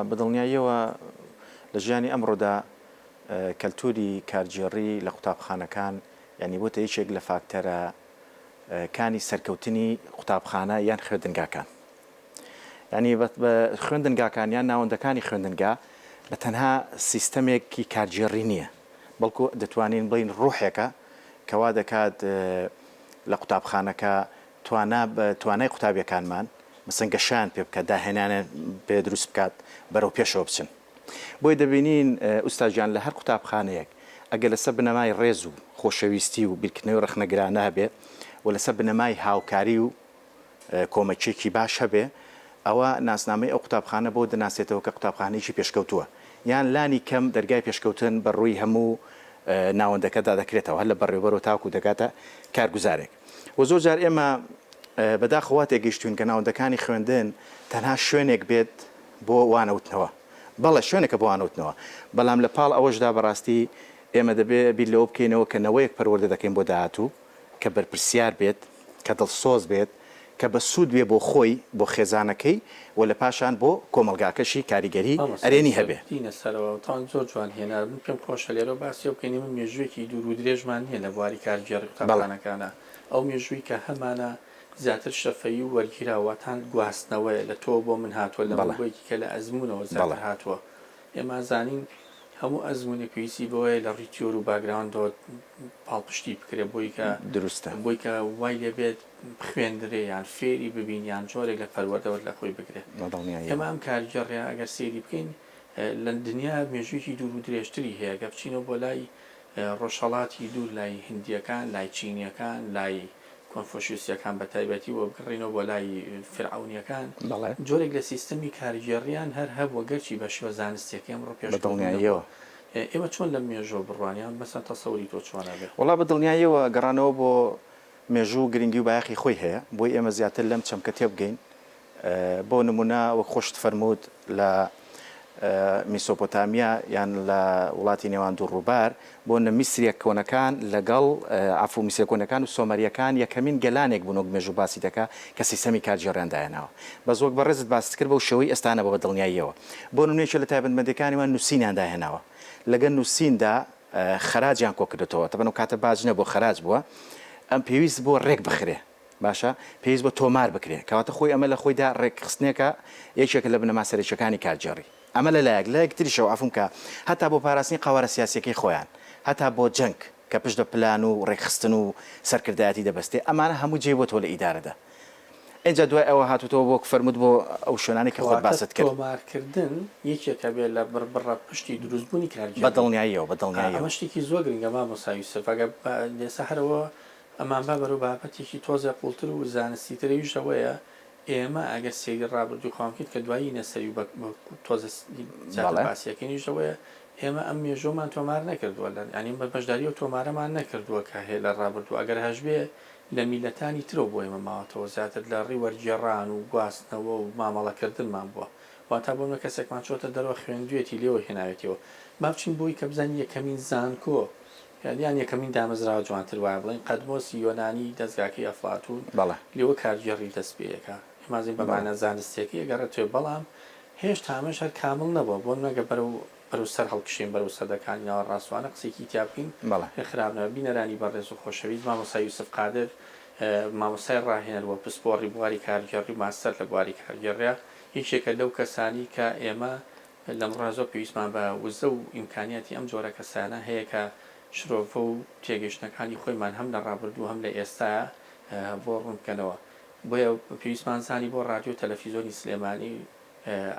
بە دڵنیاییەوە لە ژیانی ئەمڕۆدا کەلتوری کارگێڕی لە قوتابخانەکان یانی بۆتە یەکێک لە فاکتەرە کانی سەرکەوتنی قوتابخانە یان خوێندنگاکان. یانی بە خوێندنگاکان یان ناوەندەکانی خوێندنگا بە تەنها سیستەمێکی کارگێڕی نییە بەڵکو دەتوانین بڵێین ڕوحێکە کە وا دەکات لە قوتابخانەکە توانا بە توانای قوتابیەکانمان مەسەن گەشەیان پێ بکات داهێنانیان پێ دروست بکات بەرەو پێشەوە بچن بۆیە دەبینین ئوستا گیان لە هەر قوتابخانەیەک ئەگەر لەسەر بنەمای ڕێز و خۆشەویستی و بیرکردنەوەی ڕەخنەگرانە هەبێ و لەسەر بنەمای هاوکاری و کۆمەکیەکی باش هەبێ ئەوا ناسنامەی ئەو قوتابخانە بەوە دەناسێتەوە کە قوتابخانەیەکی پێشکەوتووە یان لانی کەم دەرگای پێشکەوتن بە ڕووی هەموو ناوەندەکەدا دەکرێتەوە هەر لە بەڕێوبەرەوە تاکو دەگاتە کارگوزارێک و زۆر جار ئێمە بەداخەوە وا تێگەیشتووین کە ناوەندەکانی خوێندن تەنها شوێنێک بێت بۆ وانەوتنەوە بەڵێ شوێنێکە بۆ وانەوتنەوە بەڵام لە پاڵ ئەوەشدا بەڕاستی ئێمە دەبێ بیر لەوە بکەینەوە کە نەوەیەک پەروەردە دەکەین بۆ داهاتوو کە بەرپرسیار بێت، کە دڵسۆز بێت، کە بە سوود بێ بۆ خۆی، بۆ خێزانەکەی و لە پاشان بۆ کۆمەڵگاکەشی کاریگەری مامۆستا ئەرێنی یوسف هەبێ. دینە سەرەوە تان زۆر جوان هێنا من پێم خۆشە لێرەوە باسی ئەو بکەین ئێمە مێژوویەکی دوور و درێژمان نییە لە بواری کارگێڕی بەڵێ. قوتابخانەکانا ئەو مێژووی کە هەمانە زیاتر شەفەیی و وەرگیراو واتان گواستنەوەیە لە تۆوە بۆ من هاتووە لە من بەڵێ. بۆ یەکی کە لە ئەزموونەوە بەڵێ. زیاتر هاتووە ئێمە ئەزانین هەموو ئەزموونێک پێویستی بەوەیە لە ڕووی تیۆر و باکگراوندەوە پاڵپشتی بکرێت بۆی کە دروستە. بۆی کە وای لێ بێت بخوێندرێ یان فێری ببین یان جۆرێک لە پەروەردە لە خۆی بگرێ. بە دڵنیاییەوە. ئێمە ئەم کارگێڕیە ئەگەر سەیری بکەین لە دنیا مێژوویەکی دوور و درێژتری هەیە گەر بچینەوە بۆ لای ڕۆژهەڵاتی دوور لای هندییەکان، لای چینییەکان، لای کۆنفۆشیوسییەکان بە تایبەتی و بگەڕێینەوە بۆ لای فیرعەونییەکان، بەڵێ. جۆرێک لە سیستەمی کارگێڕییان هەر هەبووە گەرچی بە شێوە زانستییەکەی ئەمڕۆ بە پێشکەوتوو نەبووە. دڵنیاییەوە. ئێمە چۆن لەم مێژووە بڕوانین یان مەسەلەن تەسەوری تۆ چۆن ئەبێ؟ وەڵا بە دڵنیاییەوە گەڕانەوە بۆ مێژوو گرنگی و بایەخی خۆی هەیە بۆی ئێمە زیاتر لەم چەمکە تێبگەین. بۆ نموونە وەک خۆشت فەرمووت لە میسۆپۆتامیا یان لە وڵاتی نێوان دوو ڕووبار بۆ نە میسریە کۆنەکان لەگەڵ عەفو میسریە کۆنەکان و سۆمەریەکان یەکەمین گەلانێک بوون وەک مێژوو باسی دەکا کە سیستەمی کارگێڕیان دایەناوە بەس وەک بەڕێزت باست کرد بەو شێوەی ئێستا نەبووە بە دڵنیاییەوە بۆ نموونە یەکێ لە تایبەتمەندیەکانی وان نووسینیان داهێناوە لەگەل نووسیندا خەراجیان کۆکردۆتەوە تەبەن ئەو کاتە باج نەبووە خەراج بووە ئەم پێویست بووە ڕێک بخرێ باشە پێویست بە تۆمار بکرێ کەواتە خۆی ئەمە لە خۆیدا ڕێکخستنێکە یەکێکە لە بنەما سەرەکیەکانی کارگێڕی ئەمە لە لایەک لایەک تریشەوە عەفوم کە هەتا بۆ پاراستنی قەوارە سیاسیەکەی خۆیان هەتا بۆ جەنگ کە پشت بە پلان و ڕێکخستن و سەرکردایەتی دەبەستێ ئەمانە هەموو جێی بۆتەوە لە ئیدارەدا ئینجا دوای ئەوە هاتوتەوە بۆ فەرمووت بۆ ئەو شوێنانەی کە خۆت کەواتە باست کرد. تۆمارکردن یەکێکە بێ لە بڕبڕە پشتی دروستبوونی بە کارگێڕی دڵنیاییەوە بە ئا ئەمە دڵنیاییەوە. شتێکی زۆر گرنگە مامۆستا یوسف ئەگەر ئێستا هەر ئەوە ئەمانبا بەرەو بابەتێکی تۆزێ قوڵتر و زانستیتر ئەویش ئەوەیە ئێمە ئەگەر سەیری ڕابردووی خۆمان بکەین کە دوایی نەسەری و بە تۆزێ زیاتر بەڵێ. باسی ئەکەین ئەویش ئەوەیە ئێمە ئەم مێژووەمان تۆمار نەکردووە لە یانی ئێمە بەشداری ئەو تۆمارەمان نەکردووە کە هەیە لە ڕابردوو ئەگەر هەشبێ لە میللەتانی ترەوە بۆ ئێمە ماوەتەوە زیاتر لە ڕێی وەرگێڕان و گواستنەوە و مامەڵەکردنمان بووە واتا بۆ نمونە کەسێکمان چۆتە دەرەوە خوێندوێتی لێوە هێناوێتیەوە با بچین بۆی کە بزانین یەکەمین زانکۆ یان یەکەمین دامەزراوە جوانتر وایە بڵێین قەدمۆسی یۆنانی دەزگاکەی ئەفلاتون بەڵێ. لێوە کارگێڕی دەست پێ ئەکا ئێمازین بە بەڵێ. مانا زانستیەکەی ئەگەڕێتەوە بەڵام هێشتا ئەمەش هەر کامڵ نەبووە بۆ نمونە گەر بەرەو بەرەو سەر هەڵکشێین بەرەو سەدەکانی ناوەڕاستوانە قسەیەکی تیا بکەین بەڵێ. خراپ نابێت بینەرانی بەڕێز و خۆشەویست مامۆستا یوسف قادر مامۆستای ڕاهێنەر و پسپۆڕی بواری کارگێڕی و ماستەر لە بواری کارگێڕیە یەکێکە لەو کەسانی کە ئێمە لەمڕۆ زۆر پێویستمان بە وزە و ئیمکانیاتی ئەم جۆرە کەسانە هەیە کە شرۆڤە و تێگەیشتنەکانی خۆیمان هەم لە ڕابردوو هەم لە ئێستایا بۆ ڕوون بکەنەوە. بۆیە پێویستمان زانی بۆ ڕادیۆ و تەلەفیزۆنی سلێمانی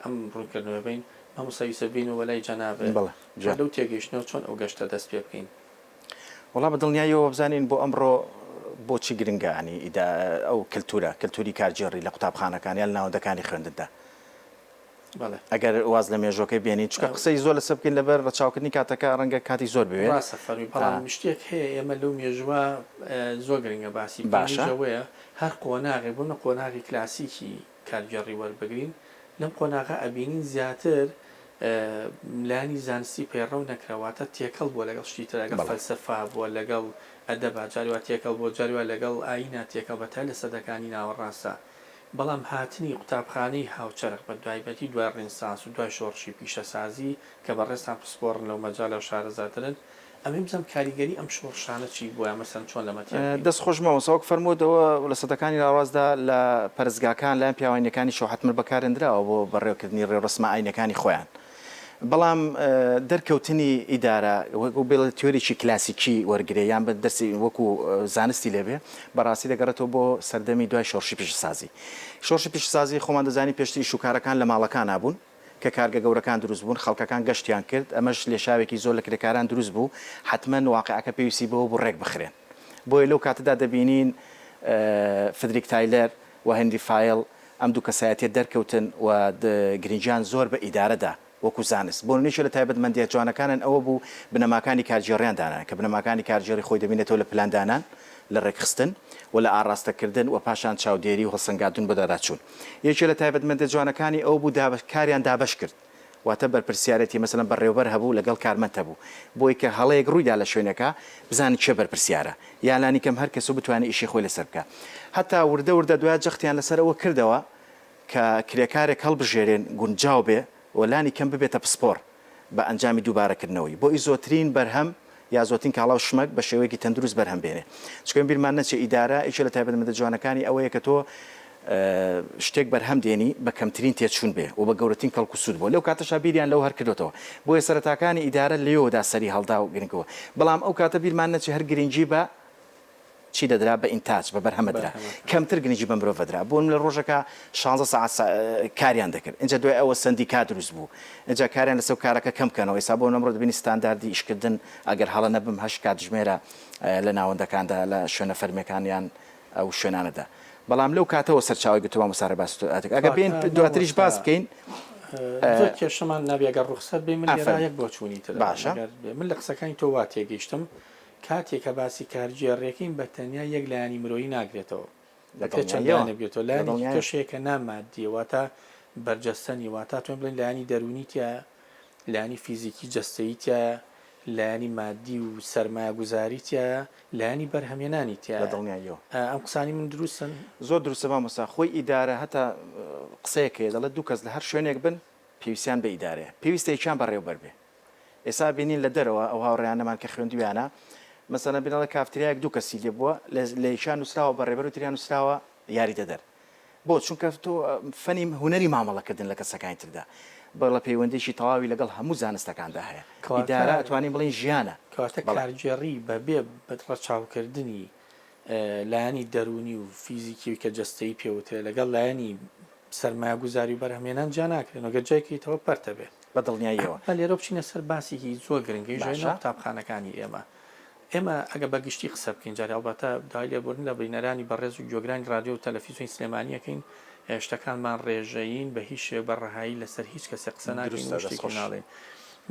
ئەم ڕوونکردنەوە بەین. مامۆستا یوسف بێینەوە بۆ لای جەنابت، بەڵێ تۆ گیان. لەو تێگەیشتنەوە چۆن ئەو گەشتە دەست پێ بکەین؟ وەڵا بە دڵنیاییەوە بزانین بۆ ئەمڕۆ بۆچی گرنگە یانی ئیدا ئەو کەلتورە، کەلتوری کارگێڕی لە قوتابخانەکان یان لە ناوەندەکانی خوێندندا. بەڵێ. ئەگەر واز لە مێژوەکەی بێنین چونکە قسەی زۆر لەسەر بکەین لەبەر ڕەچاوکردنی کاتەکە ڕەنگە کاتی زۆر بوێ. ڕاستە فەرمی بەڵام شتێک هەیە ئێمە لەو مێژوە زۆر گرنگە باسی بکەین باشە. ئەویش ئەوەیە هەر قۆناغێک بۆ نمونە قۆناغی کلاسیکی کارگێڕی وەربگرین لەم قۆناغە ئەبینین زیاتر لایەنی زانستی پەیڕەو نەکرا واتە تێکەڵ بووە لەگەڵ شتی تر لەگەڵ بەڵێ. فەلسەفە بووە لەگەڵ ئەدەبا جاری وا تێکەڵ بووە جاری وا لەگەڵ ئایینا تێکەڵ بە تایبەت لە سەدەکانی ناوەڕاستە. بەڵام هاتنی قوتابخانەی هاوچەرخ بە دوایبەتی دوای ڕینسانس و دوای شۆڕشی پیشەسازی کە بەڕێزتان پسپۆڕن لەو مەجالە و شارەزاترن، ئەمەوێ بزانم کاریگەری ئەم شۆڕشانە چی بووە یا مەسەلەن چۆن لەمە تێبگەین؟ دەست خۆش مامۆستا وەک فەرمووت ئەوە لە سەدەکانی ناوەڕاستدا لە پەرستگاکان لایەن پیاوانیەکانیشەوە حەتمەن بەکارهێندراوە بۆ بەڕێوەکردنی ڕێوڕەسمە ئاینیەکانی خۆیان بەڵام دەرکەوتنی ئیدارە وەکو بڵێ تیۆریی کلاسیکی وەرگرێ یان بە دەرسی وەکو زانستی لێبێ بەڕاستی دەگەڕێتەوە بۆ سەردەمی دوای شۆڕشی پیشەسازی شۆڕشی پیشەسازی خۆمان دەزانین پێشتر ئیش و کارەکان لە ماڵەکانا بوون کە کارگە گەورەکان دروست بوون، خەڵکەکان گەشتیان کرد، ئەمەش لێشاوێکی زۆر لە کرێکاران دروست بوو، حەتمەن واقیعەکە پێویستی بەوە بوو ڕێک بخرێن. بۆیە لەو کاتەدا دەبینین فدریک تایلەر و هێنری فایل ئەم دوو کەسایەتیە دەرکەوتن و گرنگیان زۆر بە ئیدارە دا وەکو زانست. بۆ نمونە یەکێ لە تایبەتمەندیە جوانەکانیان ئەوە بوو بنەماکانی کارگێڕیان دانا کە بنەماکانی کارگێڕی خۆی دەبینێتەوە لە پلاندانان، لە ڕێکخستن و لە ئاڕاستەکردن و پاشان چاودێری و هەڵسەنگاندن و بەدواداچوون. یەکێ لە تایبەتمەندە جوانەکانی ئەوە بوو دابەش کاریان دابەش کرد واتە بەرپرسیارێتی مەسەلەن بەڕێوەبەر هەبوو لەگەڵ کارمەند هەبوو بۆی کە هەڵەیەک ڕوویدا لە شوێنێکا بزانن کێ بەرپرسیارە یا لانیکەم هەر کەس و بتوانێ ئیشی خۆی لەسەر بکا هەتا وردە وردە دوای جەختیان لەسەر ئەوە کردەوە کە کرێکارێک هەڵبژێرێن گونجاو بێ و لانی کەم ببێتە پسپۆڕ بە ئەنجامی دووبارەکردنەوەی بۆ ی زۆترین بەرهەم یا زۆترین کاڵا و شمەک بە شێوەیەکی تەندروست بەرهەم بێنێ. چونکە بیرمان نەچێ ئیدارە یەکێ لە تایبەتمەندە جوانەکانی ئەوەیە کە تۆ شتێک بەرهەم دێنی بە کەمترین تێچوون بێ و بە گەورەترین کەڵک و سوود بۆ لەو کاتەشا بیریان لەوە هەر کردۆتەوە بۆیە سەرەتاکانی ئیدارە لەوێوەدا سەری هەڵدا و گرنگ بوو بەڵام ئەو کاتە بیرمان نەچێ هەر گرنگی بە چی دەدرا بە ئینتاج بە بەرهەمە درا کەمتر گرنگی بە مرۆڤ درا بۆ لە ڕۆژەکە شانزە سەعات کاریان دەکرد ئینجا دوای ئەوە سەندیکا دروست بوو ئینجا کاریان لەسەر کارەکە کەم کەنەوە ئێستا بۆ ئەمڕۆ دەبینی ستانداردی ئیشکردن ئەگەر هەڵە نەبم هەشت کاتژمێرە لە ناوەندەکاندا لە شوێنە فەرمیەکان یان ئەو شوێنانەدا بەڵام لەو کاتەوە سەرچاوەی گرتووە مامۆستا ڕێباز ئەگەر بێین دواتریش باس بکەین زۆر کێشەمان نابێ ئەگەر ڕوخسەت بێ من لێرە یەک بۆچوونی تر باشە من لە قسەکانی تۆ وا تێگەیشتم کاتێ کە باسی کارگێڕیەکەین بە تەنیا یەک لایەنی مرۆیی ناگرێتەوە. دەکرێت چەند لایەنێک بگرێتەوە. لایەنێکی کەش هەیە کە نا مادییە واتە بەرجەستە نییە واتە ئەتوانین بڵێین لایەنی دەروونی تیایە، لایەنی فیزیکی جەستەیی تیایە، لایەنی مادی و سەرمایەگوزاری تیایە، لایەنی بەرهەمهێنانی تیایە. ئەم قسانەی من دروستن؟ زۆر دروستە مامۆستا. خۆی ئیدارە هەتا قسەیەک هەیە دەڵێت دوو کەس لە هەر شوێنێک بن پێویستیان بە ئیدارەیە. پێویستە یەکیان بەڕێوەبەر بێ. ئێستا بینین لە دەرەوە ئەو هاوڕێیانەمان کە خوێندویانە مەسەلەن بین ئەڵێ کافتریایەک دوو کەسی لێ بووە لە یەکیان نووسراوە بەڕێبەر و تریان نووسراوە یاریدەدەر بۆ چونکە تۆ فەنی هونەری مامەڵەکردن لە کەسەکانی تردا بەڵە پەیوەندێکی تەواوی لەگەڵ هەموو زانستەکاندا هەیە ئیدارە ئەتوانین بڵێین ژیانە. کەواتە کارگێڕی بەبێ ڕەچاوکردنی لایەنی دەروونی و فیزیکی کە جەستەیی پێوترێ لەگەڵ لایەنی سەرمایەگوزاری و بەرهەمهێنان جیا ناکرێنەوە، گەر جیای کەیتەوە پەرت ئەبێ. بە دڵنیاییەوە. با لێرەوە بچینە سەر باسێکی زۆر گرنگ ئەویش باشە. ناو قوتابخانەکانی ئێمە. ئێمە ئەگەر بە گشتی قسە بکەین جارێ ئەڵبەتە داوای لێبوردن لە بینەرانی بەڕێز و گوێگرانی ڕادیۆ و تەلەفیزیۆنی سلێمانی ئەکەین شتەکانمان ڕێژەیین بە هیچ شێوەیەک بە ڕەهایی لەسەر هیچ کەسێک قسە ناکەین و دروستە دەست شتێکیش خۆش. ناڵێین.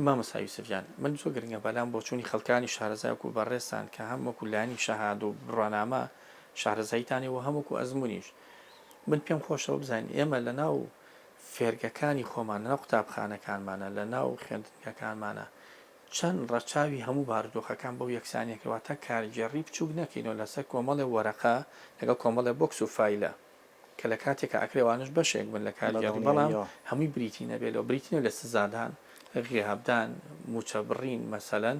مامۆستا یوسف گیان من زۆر گرنگە بەلام بۆچوونی خەڵکانی شارەزا وەکوو بەڕێزتان کە هەم وەکوو لایەنی شەهادە و بڕوانامە شارەزاییتان هەیە و هەم وەکوو ئەزموونیش من پێم خۆشە بزانین ئێمە لە ناو فێرگەکانی خۆمان، لە ناو قوتابخانەکانمانە، لە ناو خوێندنگەکانمانە چەند ڕەچاوی هەموو بارودۆخەکان بەو یەکسانیە کرد، واتە کارگێڕی بچووک نەکەینەوە لەسەر کۆمەڵێ وەرەقە لەگەڵ کۆمەڵێ بۆکس و فایلە کە لە کاتێکا ئەکرێ ئەوانەش بەشێک بن لە کارگێڕی بەڵام هەمووی بریتی نەبێ لەوە، بریتی نەبێ لە سزادان، غیابدان، مووچە بڕین مەسەلەن،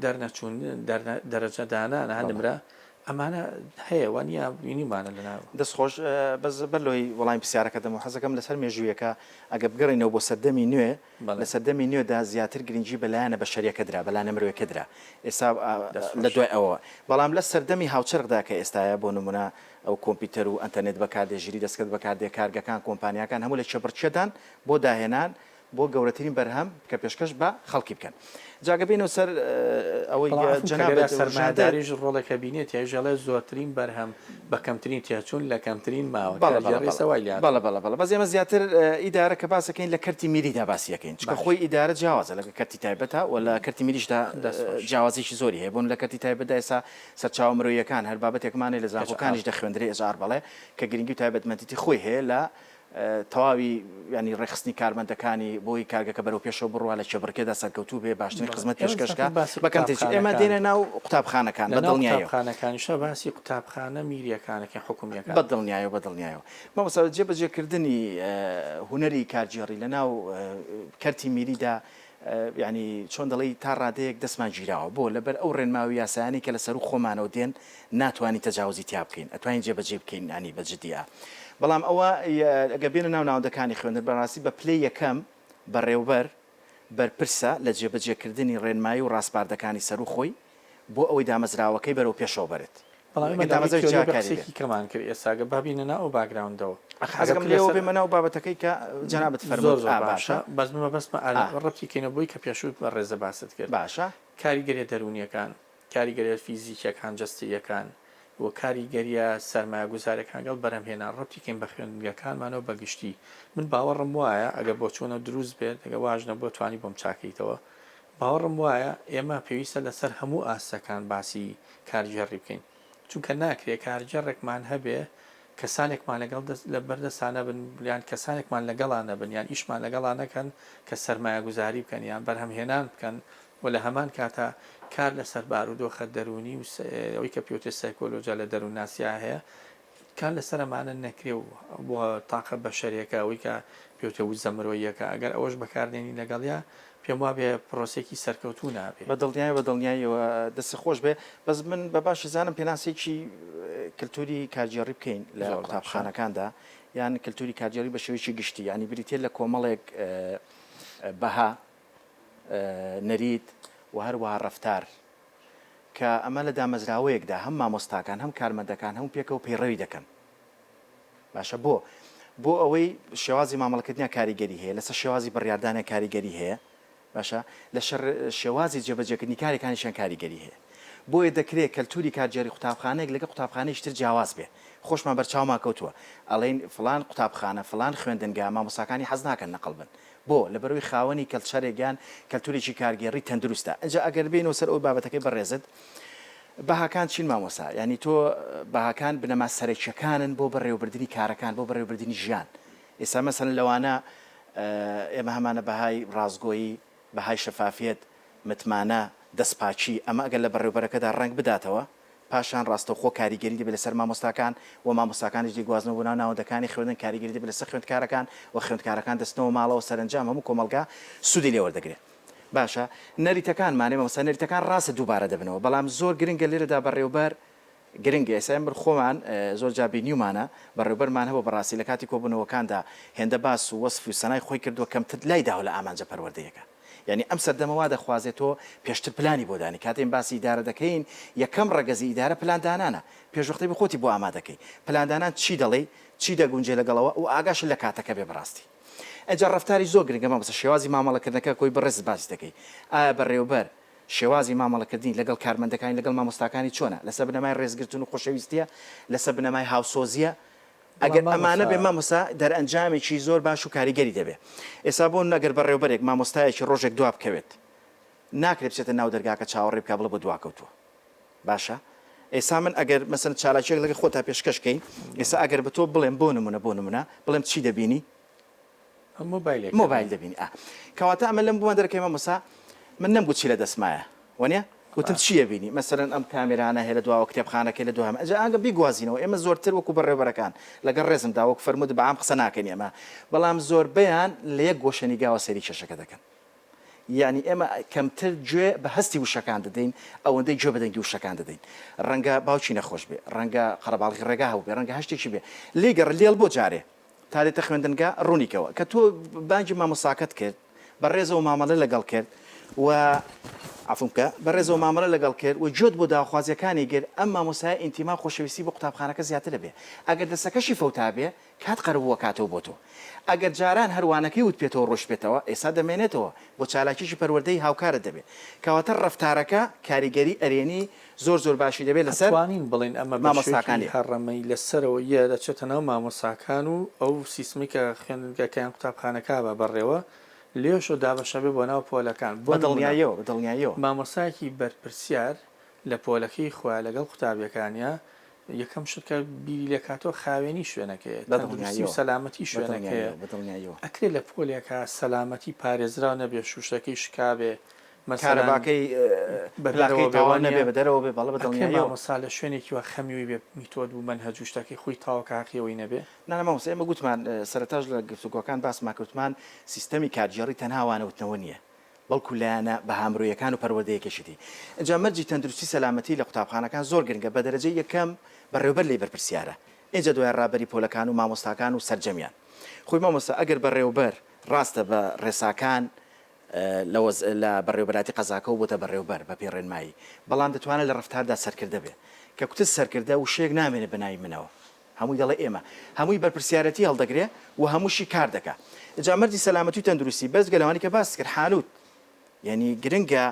دەرنەچوون، دەرەجە دانان، ها نمرە، ئەمانە هەیە وانیە بینیومانە لەناو. دەست خۆش، بەس بەر لەوەی وەڵامی پرسیارەکە دەمەوە حەزەکەم لەسەر مێژوویەکە ئەگەر بگەڕێینەوە بۆ سەردەمی نوێ، لە سەردەمی نوێدا زیاتر گرنگی بە لایەنە بەشەریەکە درا، بە لایەنە مرۆیەکە درا ئێستا لە دوای ئەوەوە، بەڵام لە سەردەمی هاوچەرخدا کە ئێستایە بۆ نموونە ئەو کۆمپیوتەر و ئەنتەرنێت بەکاردێ، ژیری دەستکرد بەکاردێ، کارگەکان، کۆمپانیاکان هەموو لە کێبڕکێدان بۆ داهێنان، بۆ گەورەترین بەرهەم کە پێشکەش بە خەڵکی بکەن. جا گەر بێینەوە سەر ئەوەی بەڵام عەفوو کە جەنابت لێرە وروژاندت. سەرمایەداریش ڕۆڵێک ئەبینێت یاویش ئەڵێ زۆرترین بەرهەم بە کەمترین تێچوون لە کەمترین ماوە بەڵێ بەڵێ کارگێڕی بەڵێ ئێستا وای لێهاتووە. بەڵێ بەڵێ بەڵێ بەس ئێمە زیاتر ئیدارە کە باس ئەکەین لە کەرتی میریدا باسی ئەکەین چونکە باش. خۆی ئیدارە جیاوازە لەگەڵ کەرتی تایبەتا و لە کەرتی میریشدا دەست خۆش. جیاوازیی زۆری هەیە بۆ لە کەرتی تایبەتدا ئێستا سەرچاوە مرۆییەکان هەر بابەتێکمان هەیە لە HR. زانکۆکانیش دەخوێندرێ HR بەڵێ کە گرنگی و تایبەتمەندیی خۆی هەیە لە. تەواوی یانی ڕێکخستنی کارمەندەکانی بۆی کارگەکە بەرەو پێشەوە بڕوا لە کێبڕکێدا سەرکەوتوو بێ باشترین بەڵێ خزمەت ئێمە پێشکەش زیاتر کا باسی بە کەمترین چی ئێمە قوتابخانەکان دێینە ناو قوتابخانەکان لە بە ناو دڵنیایەوە. قوتابخانەکانیشا باسی قوتابخانە میریەکانەکەین حکومیەکان. بە دڵنیایەوە بە دڵنیایەوە مامۆستا جێبەجێ کردنی هونەری کارگێڕی لە ناو کەرتی میریدا یانی چۆن دەڵێی تا ڕادەیەک دەستمان گیراوە بۆ؟ لەبەر ئەو ڕێنما و یاسایانەی کە لە سەروو خۆمانەوە دێن ناتوانین تەجاوزی تیا بکەین ئەتوانین جێبەجێی بکەین یانی بە جدی ئا بەڵام ئەوە گەر بێنە ناو ناوەندەکانی خوێندن بەڕاستی بە پلەی یەکەم بەڕێوبەر بەرپرسە لە جێبەجێکردنی ڕێنمایی و ڕاسپاردەکانی سەروو خۆی بۆ ئەوەی دامەزراوەکەی بەرەو پێشەوە بەرێت. بەڵام ئێمە گەر لە ڕووی دامەزراوی تیۆریەوە بێ جیاکاری بێ. قسەیەکی کەمان کرد ئێستا گەر با بینە ناو ئەو background ەوە ئەخ ئەگەر حەزەکەم بکرێ لێوە سەر بێمە ناو بابەتەکەی کە جەنابت زۆر فەرمووت زۆر ئا باشە باشە بەس من مەبەستمە ئا. ڕەبتی کەینەوە بۆی کە پێشوو بەڕێزە باست کرد باشە. کاریگەریە دەروونیەکان کاریگەریە فیزیکیەکان جەستەییەکان و کاریگەریە سەرمایەگوزاریەکان گەڵ بەرهەمهێنان ڕەبتی کەین بە خوێندنگەکانمانەوە بە گشتی من باوەڕم وایە ئەگەر بۆچوونە دروست بێت ئەگەر واش نەبووە توانی بۆم چاکەیتەوە باوەڕم وایە ئێمە پێویستە لەسەر هەموو ئاستەکان باسی کارگێڕی بکەین چونکە ناکرێ کارگێڕێکمان هەبێ کەسانێکمان لەگەڵ دەست لە بەردەستا نەبن یان کەسانێکمان لەگەڵا نەبن یان ئیشمان لەگەڵا نەکەن کە سەرمایەگوزاری بکەن یان بەرهەمهێنان بکەن و لە هەمان کاتا کار لەسەر بارودۆخە دەروونی و ئەوەی کە پێوترێ سایکۆلۆجیا لە دەروونناسیا هەیە کار لەسەر ئەمانە نەکرێ و بۆ تاقە بەشەرێکە ئەوەی کە پێوتە وزە مرۆییەکە ئەگەر ئەوەش بەکارنێنی لەگەڵیا پێم وابێ پرۆسەیەکی سەرکەوتوو نابێ. بە دڵنیایەوە بە دڵنیاییەوە دەستت خۆش بێ بەس من بە باشی زانم پێناسەیەکی کلتوری کارگێڕی بکەین لە زۆر باشە. قوتابخانەکاندا یان کلتوری کارگێڕی بە شێوەیەکی گشتی یانی بریتیە لە کۆمەڵێک بەها نەریت و هەروەها ڕەفتار کە ئەمە لە دامەزراوەیەکدا هەم مامۆستاکان هەم کارمەندەکان هەموو پێکەوە پەیڕەوی دەکەن. باشە بۆ؟ بۆ ئەوەی شێوازی مامەڵەکردنیان کاریگەری هەیە لەسەر شێوازی بڕیاردانیان کاریگەری هەیە باشە لەشەر شێوازی جێبەجێکردنی کارەکانیشیان کاریگەری هەیە بۆیە دەکرێت کەلتوری کارگێڕی قوتابخانەیەک لەگەڵ قوتابخانەیەکی تر جیاواز بێ خۆشمان بەرچاومان کەوتووە ئەڵێین فڵان قوتابخانە فڵان خوێندنگا مامۆستاکانی حەز ناکەن نەقڵ بن بۆ؟ لەبەرئەوەی خاوەنی کەلچەرێک یان کەلتورێکی کارگێڕی تەندروستە. ئینجا ئەگەر بێینەوە سەر ئەو بابەتەکەی بەڕێزت، بەهاکان چین مامۆستا؟ یانی تۆ بەهاکان بنەما سەرەکیەکانن بۆ بەڕێوەبردنی کارەکان، بۆ بەڕێوەبردنی ژیان. ئێستا مەسەلەن لەوانە ئێمە هەمانە بەهای ڕاستگۆیی، بەهای شەفافیەت، متمانە، دەستپاکی، ئەمە ئەگەر لە بەڕێوەبەرەکەدا ڕەنگ بداتەوە، پاشان ڕاستەوخۆ کاریگەری دەبێت لەسەر مامۆستاکان و مامۆستاکانیش دەیگوازنەوە بۆ ناو ناوەندەکانی خوێندن، کاریگەری دەبێت لەسەر خوێندکارەکان و خوێندکارەکان دەچنەوە ماڵەوە، سەرەنجام هەموو کۆمەڵگا سوودی لێ وەردەگرێت. باشە نەریتەکانمان، مامۆستا نەریتەکان ڕاستە دووبارە دەبنەوە، بەڵام زۆر گرنگە لێرەدا بەڕێوبەر گرنگە، ئێستا ئێمە خۆمان زۆر جار بینیومانە بەڕێوبەرمان هەبووە بەڕاستی لە کاتی کۆبوونەوەکاندا هێندە باس و وەسفی و سەنای خۆی کردووە کەمتر لای داوە لە ئامانجە پەروەردەیەکە. یانی ئەم سەردەمە وا دەخوازێ تۆ پێشتر پلانی بۆ دانی، کاتێ باسی ئیدارە دەکەین یەکەم ڕەگەزی ئیدارە پلاندانانە، پێشوەختە بی خۆتی بۆ ئامادە کەی، پلاندانان چی دەڵێی، چی دەگونجێ لەگەڵەوە و ئاگاشت لە کاتەکە بێ بەڕاستی. ئینجا ڕەفتاری زۆر گرنگە مامۆستا، شێوازی مامەڵەکردنەکە کۆی بەڕێزت باسی دەکەی، ئایا بەڕێوەبەر شێوازی مامەڵەکردنی لەگەڵ کارمەندەکانی لەگەڵ مامۆستاکانی چۆنە، لەسەر بنەمای ڕێزگرتن و خۆشەویستیە، لەسەر بنەمای هاوسۆزیە، ئەگەر بەڵام ئەمانە مامۆستا. بێ مامۆستا دەرئەنجامێکی زۆر باش و کاریگەری دەبێ. ئێستا بۆ نمونە ئەگەر بەڕێوبەرێک مامۆستایەکی ڕۆژێک دوا بکەوێت ناکرێ بچێتە ناو دەرگاکە چاوەڕێ بکا بڵێ بۆ دواکەوتووە. باشە ئێستا من ئەگەر مەسەلەن چالاکیەک لەگەڵ خۆتا پێشکەش کەین ئێستا ئەگەر بە تۆ بڵێم بۆ نمونە بۆ نمونە بڵێم چی دەبینی؟ مۆبایلێک مۆبایل دەبینی ئا کەواتە ئەمە لەم بوومان دەرەکەی مامۆستا من نەمگوت چی لە دەستمایە وەنیە وتم چی ئەبینی مەسەلەن ئەم کامێرانە هەیە لە دواوە کتێبخانەکەی لە دواوە ئەجا ئەگە بیگوازینەوە ئێمە زۆرتر وەکو بەڕێوبەرەکان لەگەڵ ڕێزمدا وەک فەرمووت بە عام قسە ناکەین ئێمە بەڵام زۆربەیان لە یەک گۆشەنیگاوە سەیری کێشەکە دەکەن یانی ئێمە کەمتر گوێ بە هەستی وشەکان دەدەین ئەوەندەی گوێ بە دەنگی وشەکان دەدەین ڕەنگە باوکی نەخۆش بێ ڕەنگە قەرەباڵغی ڕێگا هەبووبێ ڕەنگە هەر شتێکی بێ لێی گەڕێ لێڵ بۆ جارێ تا دێتە خوێندنگا ڕوونی کەوە کە تۆ بانگی مامۆستاکەت کرد بە ڕێزەوە مامەڵە لەگەڵ کرد و عەفوم بکە بە ڕێزەوە مامەڵە لەگەڵ کرد و گوێت بۆ داوخوازیەکانی گرت ئەم مامۆستایە ئینتیما و خۆشەویستی بۆ قوتابخانەکە زیاتر ئەبێ ئەگەر دەستەکەشی فەوتابێ کات قەرەبوو ئەکاتەوە بۆ تۆ ئەگەر جاران هەر وانەکەی وتبێتەوە ڕۆیشتبێتەوە ئێستا دەمێنێتەوە بۆ چالاکیەکی پەروەردەیی هاوکارت دەبێ کەواتە ڕەفتارەکە کاریگەری ئەرێنی زۆر زۆر باشی دەبێت لەسەر ئەتوانین بڵێین ئەمە بە شێوەیەکی مامۆستاکانی. هەڕەمەی لە سەرەوە یە دەچێتە ناو مامۆستاکان و ئەو سیستمەی کە خوێندنگەکە یان قوتابخانەکە بە بەڕێوە لێشەوە دابەشەبێ بۆ ناو پۆلەکان بۆ بە نمونە دڵنیاییەوە بە دڵنیاییەوە. مامۆستایەکی بەرپرسیار لە پۆلەکەی خۆیا لەگەڵ قوتابیەکانیا. یەکەم شت کە بیری لێکاتەوە خاوێنی شوێنەکەیە، تەندروستی و بەدڵنیاییەوە سەلامەتی شوێنەکەیە. بەدڵنیاییەوە بەدڵنیاییەوە. ئەکرێ لە پۆلێکا سەلامەتی پارێزراو نەبێ، شوشەکەی شکابێ، مەسەلەن کارەباکەی بە پلاکەی دەرەوە بێ تەواو وانیە؟ نەبێ بە دەرەوە بێ بەڵێ ئەکرێ بەدڵنیاییەوە. مامۆستا لە شوێنێکی وا خەمی وی بێ میتۆد و مەنهەج و شتەکەی خۆی تەواو کە هەقی ئەوەی نەبێ؟ نا نا مامۆستا ئێمە گوتمان سەرەتاش لە گفتوگۆکان باسمان کرد وتمان سیستەمی کارگێڕی تەنها وانەوتنەوە نییە بەڵکو لایەنە بەها مرۆیەکان و پەروەردەیەکەشیتی. ئینجا مەرجی تەندروستی سەلامەتی لە قوتابخانەکان زۆر گرنگە بە دەرەجەی یەکەم بەڕێوبەر لێی بەرپرسیارە ئینجا دوای ڕابەری پۆلەکان و مامۆستاکان و سەرجەمیان. خۆی مامۆستا ئەگەر بەڕێوبەر ڕاستە بە ڕێساکان لە وەز لە بەڕێوبەرایەتی قەزاکەوە بۆتە بەڕێوبەر بە پێی ڕێنمایی بەڵام دەتوانێت لە ڕەفتاردا سەرکردە بێ. کە کوتت سەرکردە وشەیەک نامێنێ بە ناوی منەوە. هەمووی دەڵێ ئێمە. هەمووی بەرپرسیارەتی هەڵدەگرێ و هەمووشی کار دەکا. جا مەرجی سەلامەتی و تەندروستی بەجگە لەوانەی کە باست کرد حانوت یانی گرنگە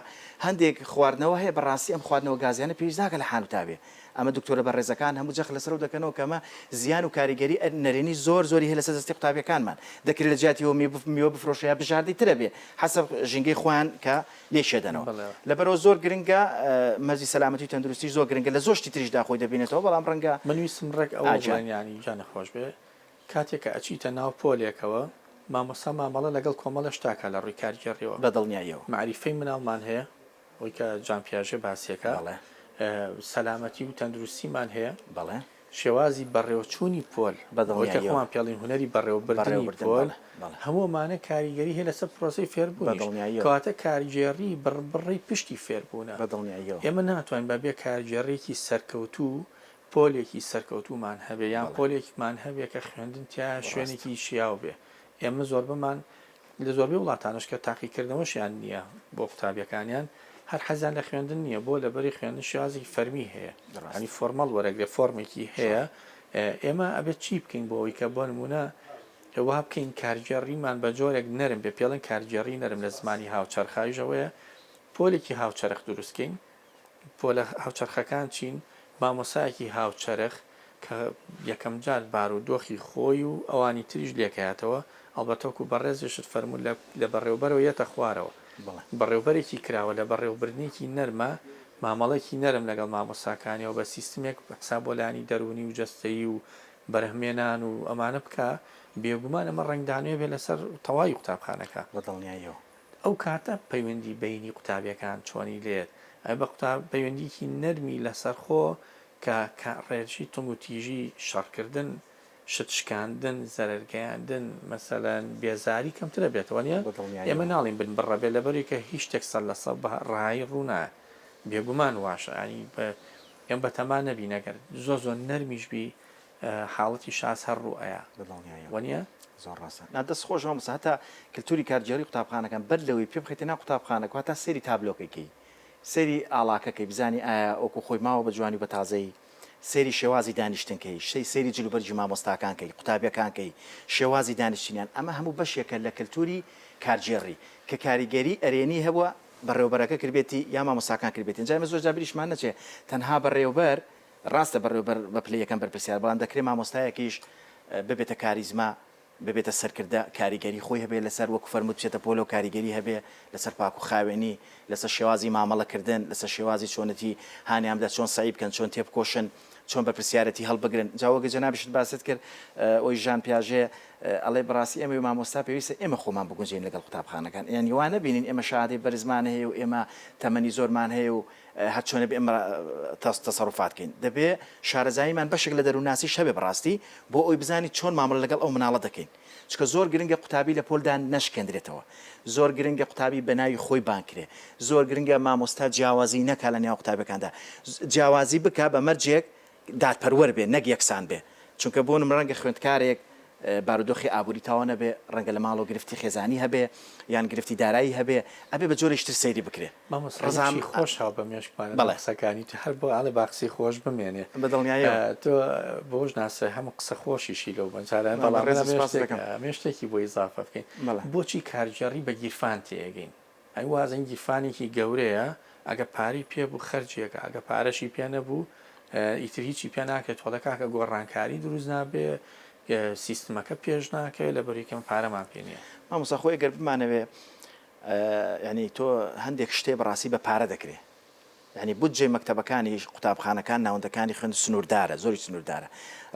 هەندێک خواردنەوە هەیە بەڕاستی ئەم خواردنەوە گازیانە پێویست ناکە لە حانوتا بێ ئەمە دکتۆرە بەڕێزەکان هەموو جەخت لەسەرەوە دەکەنەوە کە ئەمە زیان و کاریگەری نەرێنی زۆر زۆری هەیە لەسەر جەستەی قوتابیەکانمان دەکرێت لە جیاتی ئەوە میوە بفرۆشێ یا بژاردەی ترە بێ حەسەب ژینگەی خۆیان کە لێکێدەنەوە بەڵێ. لەبەرئەوە زۆر گرنگە مەرجی سەلامەتی و تەندروستیش زۆر گرنگە لە زۆر شتی تریشدا خۆی دەبینێتەوە بەڵام ڕەنگە من ویستم ڕێک ئەوە ئا گیان. بڵێم یانی گیانت خۆش بێ کاتێک کە ئەچیتە ناو پۆلێکەوە مامۆستا مامەڵە لەگەڵ کۆمەڵێ شتا کا لە ڕووی کارگێڕیەوە بە دڵنیاییەوە. مەعریفەی مناڵمان هەیە ئەوەی کە جان پیاژێ باسیەکا بەڵێ. سەلامەتی و تەندروستیمان هەیە. بەڵێ. شێوازی بەڕێوەچوونی پۆل، بە ئەوەی کە دڵنیاییەوە. خۆمان پێڵین هونەری بەڕێوەبردنی بەڕێوەبردن پۆل، بەڵێ بەڵێ. هەموو ئەمانە کاریگەری هەیە لەسەر پرۆسەی بە فێربوونیش. دڵنیاییەوە. کەواتە کارگێڕی بڕبڕەی پشتی فێربوونە. بە دڵنیاییەوە. ئێمە ناتوانین بە بێ کارگێڕییەکی سەرکەوتوو پۆلێکی سەرکەوتوومان هەبێ یان بەڵێ. پۆلێکمان هەبێ کە خوێندن تیایا ڕاستە. شوێنێکی شیاو بێ. ئێمە زۆربەمان لە زۆربەی وڵاتانەش کە تاقیکردنەوەشیان نییە بۆ قوتابیەکانیان هەر حەزیان لە خوێندن نییە بۆ لەبەری خوێندن شێوازێکی فەرمی هەیە ینی formal وەرەگرێ فۆرمێکی هەیە ئێمە ئەبێت چی بکەین بۆ ئەوەی کە بۆ نمونە وا بکەین کارگێڕیمان بە جۆرێک نەرم بێ پێڵێن کارگێڕی نەرم لە زمانی هاوچەرخایشەوەیە پۆلێکی هاوچەرخ دروستکەین پۆلە هاوچەرخەکان چین؟ مامۆستایەکی هاوچەرخ کە یەکەمجار بارودۆخی خۆی و ئەوانی تریش لێکەیاتەوە، ئەڵبەتە وەکو بەڕێزیشت فەرمووت لە لە بەڕێوبەرەوە یەتە خوارەوە، بەڕێوبەرێکی کراوە لە بەڕێوبردنێکی نەرمە، مامەڵەیەکی نەرم لەگەڵ مامۆستاکانیەوە بە سیستمێک حساب بۆ لایەنی دەروونی و جەستەیی و بەرهەمێنان و ئەمانە بکا، بێگومان ئەمە ڕەنگدانەوەی ئەبێ لەسەر تەواوی قوتابخانەکە. بە دڵنیاییەوە. ئەو کاتە پەیوەندی بەینی قوتابیەکان چۆنی لێت ئەبێ بە قوتاب پەیوەندیکی نەرمی لەسەرخۆ کە کە ڕێژی تونگ و تیژی شەڕکردن شت شکاندن زەرەر گەیاندن مەسەلەن بێزاری کەمتر ئەبێتەوە نیە بە ئێمە دڵنیاییەوە. ناڵێین بن بڕە بێ لەبەروی کە هیچ شتێک سەد لە سەد بە ڕەهایی ڕوو نایە بێگومان واشە یانی بە ئێمە بەتەما نەبین ئەگەر زۆر زۆر نەرمیش بی حاڵەتی شاز هەر ڕوو ئەیا بە دڵنیاییەوە. وەنیە؟ زۆر ڕاستە. نا دەست خۆش مامۆستا هەتا کلتوری کارگێڕی قوتابخانەکان بەر لەوەی پێ بخەیتە ناو قوتابخانەکە هەتا سەیری تابلۆکەی کەی سەیری ئاڵاکە کەی بزانی ئایا وەکو خۆی ماوە بە جوانی و بە تازەیی سەیری شێوازی دانیشتن کەی شەی سەیری جلوبەرگی مامۆستاکان کەی قوتابیەکان کەی شێوازی دانیشتنیان ئەمە هەموو بەشێکە لە کلتوری کارگێڕی کە کاریگەری ئەرێنی هەبووە بەڕێوبەرەکە کردبێتی یا مامۆستاکان کردبێتی جا ئێمە زۆر جار بیریشمان نەچێ تەنها بەڕێوبەر ڕاستە بەڕێوەبەر بە پلەی یەکەم بەرپرسیارە، بەڵام دەکرێت مامۆستایەکیش ببێتە کاریزما، ببێتە سەرکردە، کاریگەری خۆی هەبێت لەسەر وەکو فەرمووت بچێتە پۆلەوە کاریگەری هەبێ لەسەر پاک و خاوێنی، لەسەر شێوازی مامەڵە کردن، لەسەر شێوازی چۆنێتی هانیان بدات چۆن سەعی بکەن، چۆن تێبکۆشن، چۆن بەرپرسیارێتی هەڵبگرن. جا وەک جەنابیشت باست کرد ئەوەی ژان پیاژێ ئەڵێ بەڕاستی ئێمەی مامۆستا پێویستە ئێمە خۆمان بگونجێین لەگەڵ قوتابخانەکان، یانی وا نەبینین ئێمە شەهادەی بەرزمان هەیە و ئێمە تەمەنی زۆرمان هەیە و هەرچۆنێ بێ ئێمە تەسەروفات کەین دەبێ شارەزاییمان بەشێک لە دەروونناسیش هەبێ بەڕاستی بۆ ئەوەی بزانین چۆن مامەڵە لەگەڵ ئەو مناڵە دەکەین چونکە زۆر گرنگە قوتابی لە پۆلدا نەشکێندرێتەوە زۆر گرنگە قوتابی بە ناوی خۆی بانگ کرێ زۆر گرنگە مامۆستا جیاوازی نەکا لە نێوان قوتابیەکاندا جیاوازی بکا بە مەرجێک دادپەروەر بێ نەک یەکسان بێ چونکە بۆ نمونە ڕەنگە خوێندکارێک بارودۆخی ئابوری تەواو نەبێ ڕەنگە لە ماڵەوە گرفتی خێزانی هەبێ یان گرفتی دارایی هەبێ ئەبێ بە جۆرێکی تر سەیری بکرێ مامۆستا ڕەزام یەک شتی خۆش هاو بە مێشکمانە لەم بەڵێ. قسەکانی تۆ هەر بۆ ئەڵێ با قسەی خۆش بمێنێ بە دڵنیاییەوە. تۆ بۆش ناسرای هەموو قسە خۆشیشی لەو مەجالە بە بەڵام من ڕێزم ئەمەوێ سپاست شتێک دەکەم. ئەمەوێ شتێکی بۆ ئیزافە بکەین بەڵێ. بۆچی کارگێڕی بە گیرفان تێئەگەین ئەی وازن گیرفانێکی گەورەیە ئەگە پارەی پێ بوو خەرجیەکا ئەگە پارەشی پێ نەبوو ئیتر هیچی پێ ناکرێت تۆڵێ کاکە گۆڕانکاری دروست نابێ سیستمەکە پێش ناکەوێت لەبەری کەم پارەمان پێ نییە. مامۆستا خۆی گەر بمانەوێ یانی تۆ هەندێک شتێ بەڕاستی بە پارە دەکرێ. یانی بودجەی مەکتەبەکانی قوتابخانەکان ناوەندەکانی خوێندن سنووردارە زۆریش سنووردارە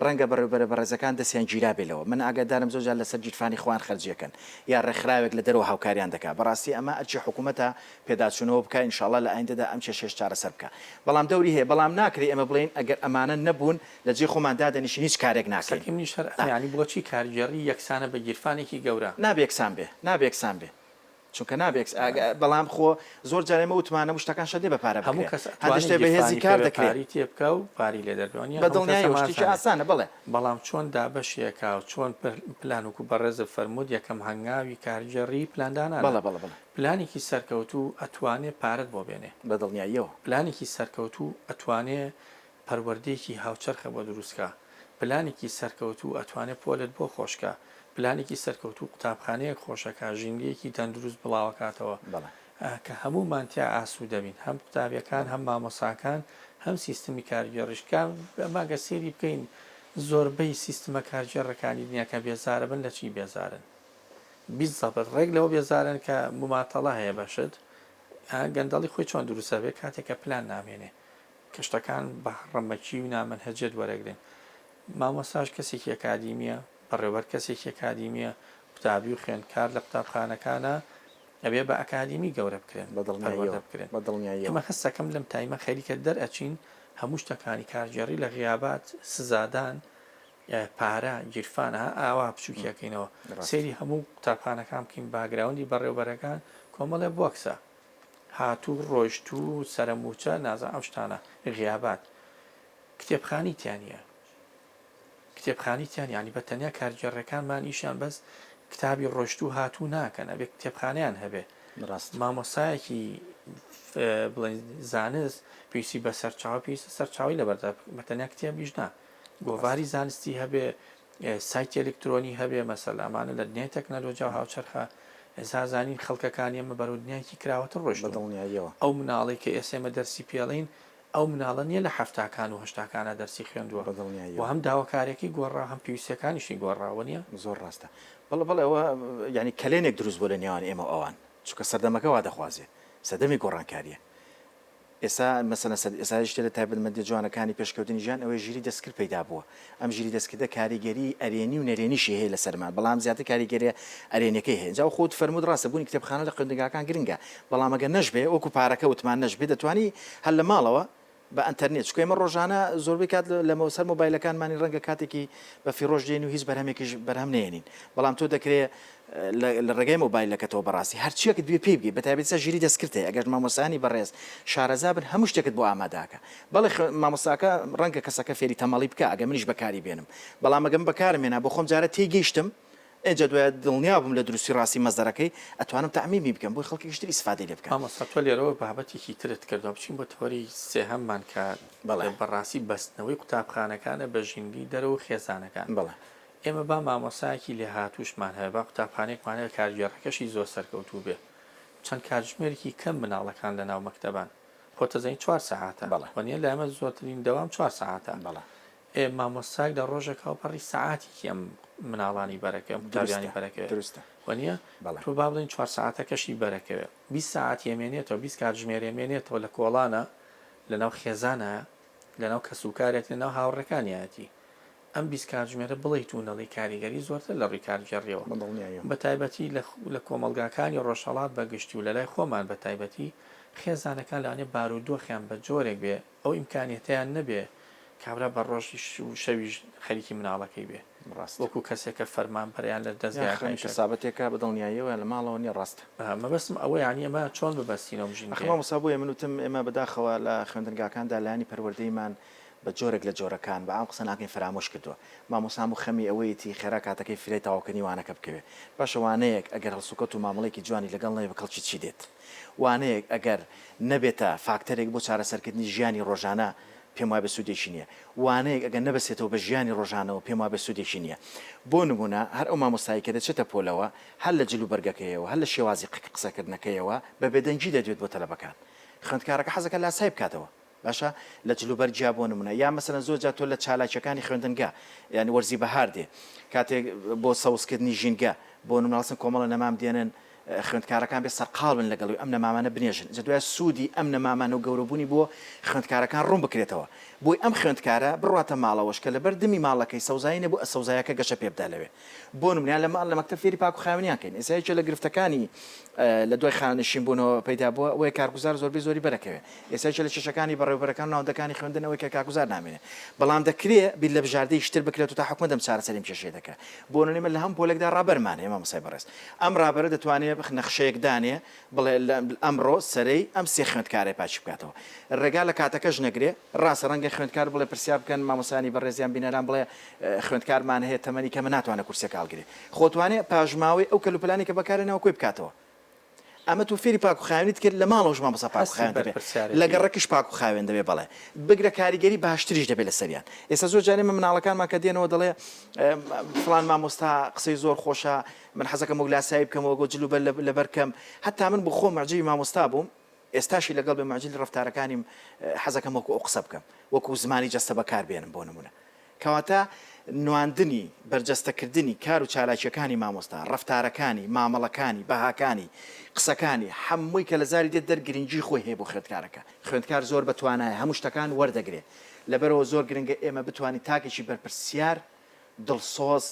ڕەنگە بەڕێوبەرە بەڕێزەکان دەستیان گیرابێ لەوە من ئاگادارم زۆر جار لەسەر گیرفانی خۆیان خەرجی ئەکەن یا ڕێکخراوێک لە دەرەوە هاوکاریان دەکا بەڕاستی ئەمە ئەرکی حکوومەتە پێداچوونەوە بکا ان شاء اللە لە ئایندەدا ئەم کێشەیەش چارەسەر بکا بەڵام دەوری هەیە بەڵام ناکرێ ئێمە بڵێین ئەگەر ئەمانە نەبوون لە جێی خۆمان دادەنیشین هیچ کارێک ناکەین. قسەکەی منیش هەر ئەمە یانی بۆچی کارگێڕی یەکسانە بە گیرفانێکی گەورە؟ نابێ یەکسان بێ نابێ یەکسان بێ چونکە نابێ بەڵام خۆ زۆر جار ئێمە وتمان هەموو شتەکان شەرت نیە بە پارە هەموو بکرێ کەس هەندێ ئەتوانێ شتێ بە هێزی گیرفانی کار پێ بێ دەکرێ پاری تێ بکا و پاری لێ دەربێ وانیە بە هەموو کەس دڵنیایەوە شتێکی ئەمە ئاسانێ ئاسانە بەڵێ. بەڵام چۆن دابەشی ئەکا و چۆن پلان وەکو بەڕێزت فەرمووت یەکەم هەنگاوی کارگێڕی پلاندانانە بەڵێ بەڵێ بەڵێ. پلانێکی سەرکەوتوو ئەتوانێ پارەت بۆ بێنێ. بە دڵنیاییەوە. پلانێکی سەرکەوتوو ئەتوانێ پەروەردەیەکی هاوچەرخە بۆ دروست کا. پلانێکی سەرکەوتوو ئەتوانێ پۆلت بۆ خۆش کا. پلانێکی سەرکەوتوو قوتابخانەیەک خۆشەکا، ژینگەیەکی تەندروست بڵاوەکاتەوە بەڵێ. کە هەموومان تیا ئاسوودە بین، هەم قوتابیەکان، هەم مامۆساکان، هەم سیستمی کارگێڕیش. کە ئەمە گەر سەیری بکەین زۆربەی سیستمە کارگێڕەکانی دنیا کە بێزارەبن لە چی بێزارن؟ بیزەبت ڕێک لەوە بێزارن کە موماتەڵە هەیە بە شت، گەندەڵی خۆی چۆن دروست ئەبێ کاتێک کە پلان نامێنێ کە شتەکان بە هەڕەمەکی و نامەنهەجیەت وەرەگرن مامۆستاش کەسێکی ئەکادیمیە بەڕێوبەر کەسێکی ئەکادیمیە قوتابی و خوێندکار لە قوتابخانەکانە ئەبێ بە ئەکادیمی گەورە بکرێن پەروەردە بکرێن بە دڵنیاییەوە ئێمە هەستەکەم لەم تایمە خەریکە دەرئەچین هەموو شتەکانی کارگێڕی لە غیابات سزادان پارە، گیرفان، ها ئاوا بچوکی ئەکەینەوە سەیری هەموو قوتابخانەکان بکەین باگراوندی بەڕێوبەرەکان کۆمەڵێ بۆکسە هاتوو ڕۆیشتوو سەرە موچە نازانم ئەم شتانە غیابات کتێبخانی تیا نییە کتێبخانی تیا نییە یانی بە تەنیا کارگێڕەکانمان ئیشیان بەس کتابی ڕۆیشتوو هاتوو ناکەن ئەبێ کتێبخانەیان هەبێ ڕاست مامۆسایەکی بڵێن زانست پێویستی بە سەرچاوە پێویستە سەرچاوی لەبەردا بە تەنیا کتێبیش نا گۆڤاری زانستی هەبێ، سایتی ئەلکترۆنی هەبێ، مەسەلەن ئەمانە لە دنیای تەکنەلۆجیا و هاوچەرخە، ئێستا زانین خەڵکەکانی ئێمە بەرەو دنیایەکی کراوەتر ڕۆیشتوون. بەدڵنیاییەوە. ئەو مناڵەی کە ئێستا ئێمە دەرسی پێڵێین، ئەو مناڵە نییە لە حەفتاکان و هەشتاکانا دەرسی خوێندووە بەدڵنیاییەوە. و هەم داواکارییەکەی گۆڕا، هەم پێویستییەکانیشی گۆڕا، وەنییە؟ زۆر ڕاستە. بەڵێ بەڵێ ئەوە یانی کەلێنێک دروست بووە لە نێوان ئێمە و ئەوان، چونکە سەردەمەکە وا دەخوازێ، سەردەمی گۆڕانکارییە. ئێستا مەسەلەن سەر ئێستا یەکێ لە تایبەتمەندیە جوانەکانی پێشکەوتنی ژیان ئەوەیە ژیری دەستکرد پەیدا بووە ئەم ژیری دەستکردە کاریگەری ئەرێنی و نەرێنیشی هەیە لەسەرمان بەڵام زیاتر کاریگەریە ئەرێنیەکەی هەیە جا خۆت فەرمووت ڕاستە بوونی کتێبخانە لە خوێندنگاکان گرنگە بەڵام ئەگەر نەشبێ وەکو پارەکە وتمان نەشبێ دەتوانی هەر لە ماڵەوە بە ئەنتەرنێت چونکە ئێمە ڕۆژانە زۆربەی کات لە سەر مۆبایلەکانمانین ڕەنگە کاتێکی بە فیڕۆش دێین و هیچ بەرهەمێکیش بەرهەم نەیەنین بەڵام تۆ دەکرێ لە ڕێگای مۆبایلەکەتەوە بەڕاستی هەرچیەکت بوێ پێی بگەی بەتایبەتی ئێستا ژیری دەستکرد هەیە ئەگەر مامۆستایانی بەڕێز شارەزا بن هەموو شتێکت بۆ ئامادە ئەکا بەڵێ مامۆستاکە ڕەنگە کەسەکە فێری تەمەڵی بکا ئەگەر منیش بەکاری بێنم بەڵام ئەگەر من بەکارم هێنا بۆ خۆم جارە تێی گەیشتم ئینجا دوایە دڵنیا بووم لە دروستی ڕاستی مەسدەرەکەی ئەتوانم تەعمیمی بکەم بۆی خەڵکێکیش تر ئیسفادەی لێ بکەن. مامۆستا تۆ لێرەوە بابەتێکی ترت کردەوە بچین بۆ تەوەری سێهەممان کە بەڵێ. بەڕاستی بەستنەوەی قوتابخانەکانە بە ژینگەی دەرەوە و خێزانەکان. بەڵێ. ئێمە با مامۆستایەکی لێهاتووشمان هەبێ، با قوتابخانەیەکمان هەبێ کارگێڕەکەشی زۆر سەرکەوتوو بێ. چەند کاتژمێرێکی کەم مناڵەکان لەناو مەکتەبان. خۆت ئەزانی چوار سەعاتە. بەڵێ. وەنیە لای ئێمە زۆرترین دەوام چوار سەعاتە. بەڵێ. ئێ مامۆستایەک لە ڕۆژێکا و پەڕی سەعاتێکی ئەم مناڵانی بەرەکەوێ، ئەم قوتابیانی دروستە. بەرەکەوێ. دروستە. وەنیە؟ بەڵێ. تۆ با بڵێین چوار سەعاتەکەشی بەرەکەوێ. 20 سەعاتی ئەمێنێتەوە، 20 کاتژمێری ئەمێنێتەوە لە کۆڵانە، لەناو خێزانایە، لەناو کەسوکارێتی، لەناو هاوڕێکانیایەتی. ئەم 20 کاتژمێرە بڵێیت و نەڵێی کاریگەری زۆرترە لە ڕووی کارگێڕییەوە. بە دڵنیاییەوە. بە تایبەتی لە لە کۆمەڵگاکانی ڕۆژهەڵات بە گشتی و لە لای خۆمان بە تایبەتی خێزانەکان لەوانەیە بارودۆخیان بە جۆرێک بێ ئەو ئیمکانیەتەیان نەبێ کابرا بە ڕۆژیش و شەویش خەریکی مناڵەکەی بێ. ڕاستە. وەکوو کەسێک کە فەرمانبەرە یان لە یان دەزگایەکا خەمی ئیش ئەکا. کەسابەتێکە بە دڵنیاییەوە یان لە ماڵەوە نییە ڕاستە. مەبەستم ئەوەیە یانی ئێمە چۆن ببەستینەوە ئەم ئەخ ژینگەیە؟ مامۆستا بۆیە من وتم ئێمە بەداخەوە لە خوێندنگاکاندا لایەنی پەروەردەیمان بە جۆرێک لە جۆرەکان، بە عام قسە ناکەین، فەرامۆش کردووە. مامۆستا هەموو خەمی ئەوەیەتی خێرا کاتەکەی فریای تەواوکردنی وانەکە بکەوێ. باشە وانەیەک ئەگەر هەڵسوکەوت و مامەڵەیەکی جوانی لەگەڵ نەبێ بە کەڵکی چی دێت؟ وانەیەک ئەگەر نەبێتە فاکتەرێک بۆ چارەسەرکردنی ژیانی ڕۆژانە پێم وابێ سوودێکی نییە. وانەیەک ئەگەر نەبەستێتەوە بە ژیانی ڕۆژانەوە پێم وابێ سوودێکی نییە. بۆ نموونە هەر ئەو مامۆستایەی کە دەچێتە پۆلەوە هەر لە جل و بەرگەکەیەوە هەر لە شێوازی قسەکردنەکەیەوە بە بێدەنگی دەدوێت بۆ تەلەبەکان. خوێندکارەکە حەزەکات لاسای بکاتەوە. باشە لە جل و بەرگیا بۆ نمونە یا مەسەلەن زۆر جار تۆ لە چالاکیەکانی خوێندنگا یانی وەرزی بەهار دێ کاتێک بۆ سەوزکردنی ژینگە بۆ نمونە هەڵسن کۆمەڵە نەمام دێنن. خوێندکارەکان بێ سەرقاڵ بن لەگەڵی و ئەم نەمامانە بنێژن جا دوای سوودی ئەم نەمامانە و گەورەبوونی بۆ خوێندکارەکان ڕوون بکرێتەوە بۆی ئەم خوێندکارە بڕواتە ماڵەوەش کە لەبەر دمی ماڵەکەی سەوزایی نەبوو سەوزایەکە گەشە پێ بدا لەوێ بۆ نمونە یان لە ماڵ لە مەکتەب فێری پاک و خاوێنیان کەین ئێستا یەکێ لە گرفتەکانی لە دوای خانەنشین بوونەوە پەیدا بووە ئەوەیە کارگوزار زۆربەی زۆری بەرەکەوێ ئێستا یەکێ لە کێشەکانی بەڕێوەبەرەکان و ناوەندەکانی خوێندن ئەوەی کە کارگوزار نامێنێ بەڵام دەکرێ بیر لە بژاردەیەکی تر بکرێت و تا حکومەت ئەم چارەسەری ئەم کێشەیە دەکا بۆ نمونە ئێمە لە هەم پۆلێکدا ڕابەرمان هەیە مامۆستای بەڕێز ئەم ڕابەرە دەتوانێ نەخشەیەک دانێ بڵێ لە ئەمڕۆ سەرەی ئەم سێ خوێندکارەی پاکی بکاتەوە ڕێگا لە کاتەکەش نەگرێ ڕاستە ڕەنگە خوێندکار بڵێ پرسیار بکەن مامۆستایانی بەڕێز یان بینەران بڵێ خوێندکارمان هەیە تەمەنی کەمە ناتوانێ کورسیەکە هەڵگرێ خۆ توانێ پاشماوەی ئەو کەلوپەلانەی کە بەکارهێناوە کۆی بکاتەوە ئەمە تۆ فێری پاک و خاوێنیت کرد لە ماڵەوەش مامۆستا پاک و هەستی خاوێن دەبێ لە بەرپرسیارێتی. گەڕەکیش پاک و خاوێن دەبێ بەڵێ بگرە کاریگەری باشتریش دەبێ لەسەریان ئێستا زۆر جار ئێمە مناڵەکانمان کە دێنەوە دەڵێ فڵان مامۆستا قسەی زۆر خۆشە من حەزەکەم وەک لاسایی بکەمەوە وەک جل و بەر لەبەر کەم هەتا من بۆ خۆم معجبی مامۆستا بووم ئێستاشی لەگەڵ بێ معجلی ڕەفتارەکانیم حەزەکەم وەکو ئەو قسە بکەم وەکو زمانی جەستە بەکار بێنم بۆ نمونە کەواتە نواندنی بەرجەستەکردنی کار و چالاکییەکانی مامۆستا، ڕەفتارەکانی، مامەڵەکانی، بەهاکانی، قسەکانی، حەمووی کە لە زاری دێت دەر گرنگی خۆی هەیە بۆ خوێندکارەکە. خوێندکار زۆر بە توانایە هەموو شتەکان وەردەگرێ. لەبەرئەوە زۆر گرنگە ئێمە بتوانین تاکێکی بەرپرسیار، دڵسۆز،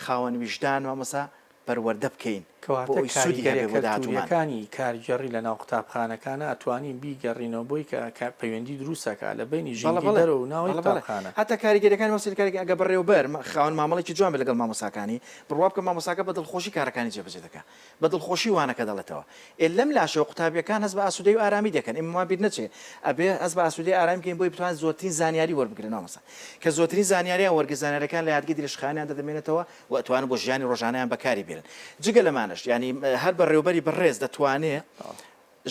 خاوەن ویژدان مامۆستا پەروەردە بکەین بۆ کەواتە ئەوەی سوودی کاریگەریە هەبێ بۆ داهاتوومان. کەلتوریەکانی کارگێڕی لە ناو قوتابخانەکانا ئەتوانین بیگەڕینەوە بۆی کە کە پەیوەندی دروست ئەکا لە بەینی بەڵێ ژینگەی بەڵێ دەرەوە و ناوەی بەڵێ بەڵێ قوتابخانە. هەتا کاریگەریەکانی مامۆستا کاریگەری ئەگەر بەڕێوەبەر خاوەن مامەڵەیەکی جوان بێت لەگەڵ مامۆستاکانی بڕوا بکە مامۆستاکە بە دڵخۆشی کارەکانی جێبەجێ دەکا بە دڵخۆشی وانەکە دەڵێتەوە ئێ لەم لاشەوە قوتابیەکان هەست بە ئاسوودەی و ئارامی دەکەن ئێمە وا بیر نەچێ ئەبێ هەست بە ئاسوودەی ئارامی بکەین بۆی بتوانن زۆرترین زانیاری وەربگرن مامۆستا کە زۆرترین زانیاریان وەرگرت زانیاریەکان لە یادگەی درێژخایەنیاندا دەمێنێتەوە و ئەتوانن بۆ ژیانی ڕۆژانەیان بەکاری بێنن جگە لەمانەش یانی هەر بەڕێوبەری بەڕێز دەتوانێ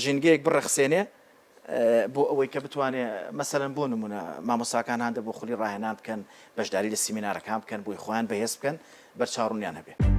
ژینگەیەک بڕەخسێنێ بۆ ئەوەی کە بتوانێ مەسەلەن بۆ نمونە مامۆستاکان هاندە بۆ خولی ڕاهێنان بکەن بەشداری لە سیمینارەکان بکەن بۆی خۆیان بەهێز بکەن بەرچاوڕوونیان هەبێ.